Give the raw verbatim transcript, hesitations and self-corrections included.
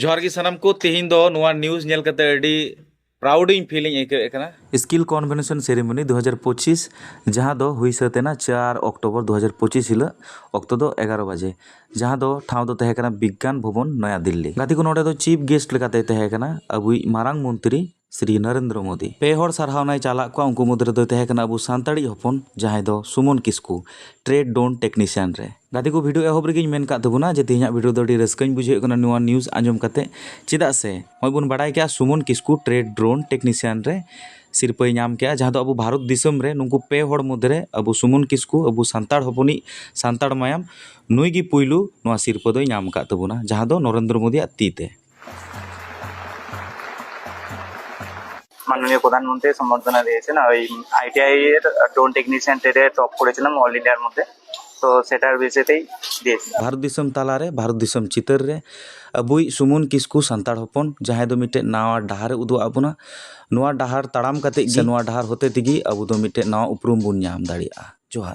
ᱡᱚᱦᱟᱨ ᱜᱮ ᱥᱟᱱᱟᱢ ᱠᱚ᱾ ᱛᱮᱦᱮᱧ ᱫᱚ ᱱᱚᱣᱟ news ᱧᱮᱞ ᱠᱟᱛᱮ ᱟᱹᱰᱤ proud ᱤᱧ feel ᱤᱧ ᱟᱹᱭᱠᱟᱹᱣᱮᱫ ᱠᱟᱱᱟ᱾ Skill Convention Ceremony ᱫᱩ ᱦᱟᱡᱟᱨ ᱯᱚᱸᱪᱤᱥ, ᱡᱟᱦᱟᱸ ᱫᱚ ᱦᱩᱭ ᱥᱟᱹᱛ ᱮᱱᱟ ᱪᱟᱨ ᱚᱠᱴᱳᱵᱚᱨ ᱫᱩ ᱦᱟᱡᱟᱨ ᱯᱚᱸᱪᱤᱥ ᱦᱤᱞᱳᱜ, ᱚᱠᱛᱚ ᱫᱚ ᱮᱜᱟᱨᱚ ᱵᱟᱡᱮ, ᱡᱟᱦᱟᱸ ᱫᱚ ᱴᱷᱟᱶ ᱫᱚ ᱛᱟᱦᱮᱸ ᱠᱟᱱᱟ ᱵᱤᱜᱽᱜᱟᱱ ᱵᱷᱚᱵᱚᱱ, ᱱᱚᱭᱟ ᱫᱤᱞᱞᱤ᱾ ᱜᱟᱛᱮ ᱠᱚ, ᱱᱚᱰᱮ ᱫᱚ chief guest ᱞᱮᱠᱟᱛᱮᱭ ᱛᱟᱦᱮᱸ ᱠᱟᱱᱟ ᱟᱵᱚᱭᱤᱡ ᱢᱟᱨᱟᱝ ᱢᱚᱱᱛᱨᱤ ᱥᱨᱤ ᱱᱚᱨᱮᱱᱫᱨᱚ ᱢᱳᱫᱤ᱾ ᱯᱮ ᱦᱚᱲ ᱥᱟᱨᱦᱟᱣᱱᱟᱭ ᱪᱟᱞᱟᱜ ᱠᱚᱣᱟ, ᱩᱱᱠᱩ ᱢᱚᱫᱽᱫᱷᱮ ᱨᱮᱫᱚᱭ ᱛᱟᱦᱮᱸ ᱠᱟᱱᱟ ᱟᱵᱚ ᱥᱟᱱᱛᱟᱲᱤᱡ ᱦᱚᱯᱚᱱ, ᱡᱟᱦᱟᱸᱭ ᱫᱚ ᱥᱩᱢᱚᱱ ᱠᱤᱥᱠᱩ, trade drone technician ᱨᱮ᱾ ᱜᱟᱛᱮ ᱠᱚ, video ᱮᱦᱚᱵ ᱨᱮᱜᱮᱧ ᱢᱮᱱ ᱠᱟᱜ ᱛᱟᱵᱚᱱᱟ ᱡᱮ ᱛᱮᱦᱮᱧᱟᱜ video ᱫᱚ ᱟᱹᱰᱤ ᱨᱟᱹᱥᱠᱟᱹᱧ ᱵᱩᱡᱷᱟᱹᱣᱮᱫ ᱠᱟᱱᱟ ᱱᱚᱣᱟ news ᱟᱸᱡᱚᱢ ᱠᱟᱛᱮ, ᱪᱮᱫᱟᱜ ᱥᱮ ᱱᱚᱜᱼᱚᱭ ᱵᱚᱱ ᱵᱟᱲᱟᱭ ᱠᱮᱜᱼᱟ ᱥᱩᱢᱚᱱ ᱠᱤᱥᱠᱩ trade drone technician ᱨᱮ ᱥᱤᱨᱯᱟᱹᱭ ᱧᱟᱢ ᱠᱮᱜᱼᱟ, ᱡᱟᱦᱟᱸ ᱫᱚ ᱟᱵᱚ ᱵᱷᱟᱨᱚᱛ ᱫᱤᱥᱚᱢ ᱨᱮ ᱱᱩᱠᱩ ᱯᱮ ᱦᱚᱲ ᱢᱚᱫᱽᱫᱷᱮ ᱨᱮ ᱟᱵᱚ ᱥᱩᱢᱚᱱ ᱠᱤᱥᱠᱩ, ᱟᱵᱚ ᱥᱟᱱᱛᱟᱲ ᱦᱚᱯᱚᱱᱤᱡ ᱥᱟᱱᱛᱟᱲ ᱢᱟᱭᱟᱢ, ᱱᱩᱭ ᱜᱮ ᱯᱩᱭᱞᱩ ᱱᱚᱣᱟ ᱥᱤᱨᱯᱟᱹ ᱫᱚᱭ ᱧᱟᱢ ᱟᱠᱟᱫ ᱛᱟᱵᱚᱱᱟ, ᱡᱟᱦᱟᱸ ᱫᱚ ᱱᱚᱨᱮᱱᱫᱨᱚ ᱢᱳᱫᱤᱭᱟᱜ ᱛᱤ ᱛᱮ᱾ মাননীয় প্রধানমন্ত্রী সম্বর্ধনা দিয়েছেন। ওই আইটিআই এর ড্রোন টেকনিশিয়ান ট্রেডে টপ করেছিলাম অল ইন্ডিয়ার মধ্যে, তো সেটার বেসিসেই দিয়েছি। ভারত দিসᱚᱢ ᱛᱟᱞᱟᱨᱮ, ᱵᱷᱟᱨᱚᱛ ᱫᱤᱥᱚᱢ ᱪᱤᱛᱟᱹᱨ ᱨᱮ ᱟᱵᱚᱭᱤᱡ ᱥᱩᱢᱚᱱ ᱠᱤᱥᱠᱩ, ᱥᱟᱱᱛᱟᱲ ᱦᱚᱯᱚᱱ, ᱡᱟᱦᱟᱸᱭ ᱫᱚ ᱢᱤᱫᱴᱮᱱ ᱱᱟᱣᱟ ᱰᱟᱦᱟᱨᱮ ᱩᱫᱩᱜ ᱟᱫ ᱵᱚᱱᱟ᱾ ᱱᱚᱣᱟ ᱰᱟᱦᱟᱨ ᱛᱟᱲᱟᱢ ᱠᱟᱛᱮ ᱜᱮ, ᱥᱮ ᱱᱚᱣᱟ ᱰᱟᱦᱟᱨ ᱦᱚᱛᱮ ᱛᱮᱜᱮ ᱟᱵᱚ ᱫᱚ ᱢᱤᱫᱴᱮᱱ ᱱᱟᱣᱟ ᱩᱯᱨᱩᱢ ᱵᱚᱱ ᱧᱟᱢ ᱫᱟᱲᱮᱭᱟᱜᱼᱟ᱾ ᱡᱚᱦᱟᱨ᱾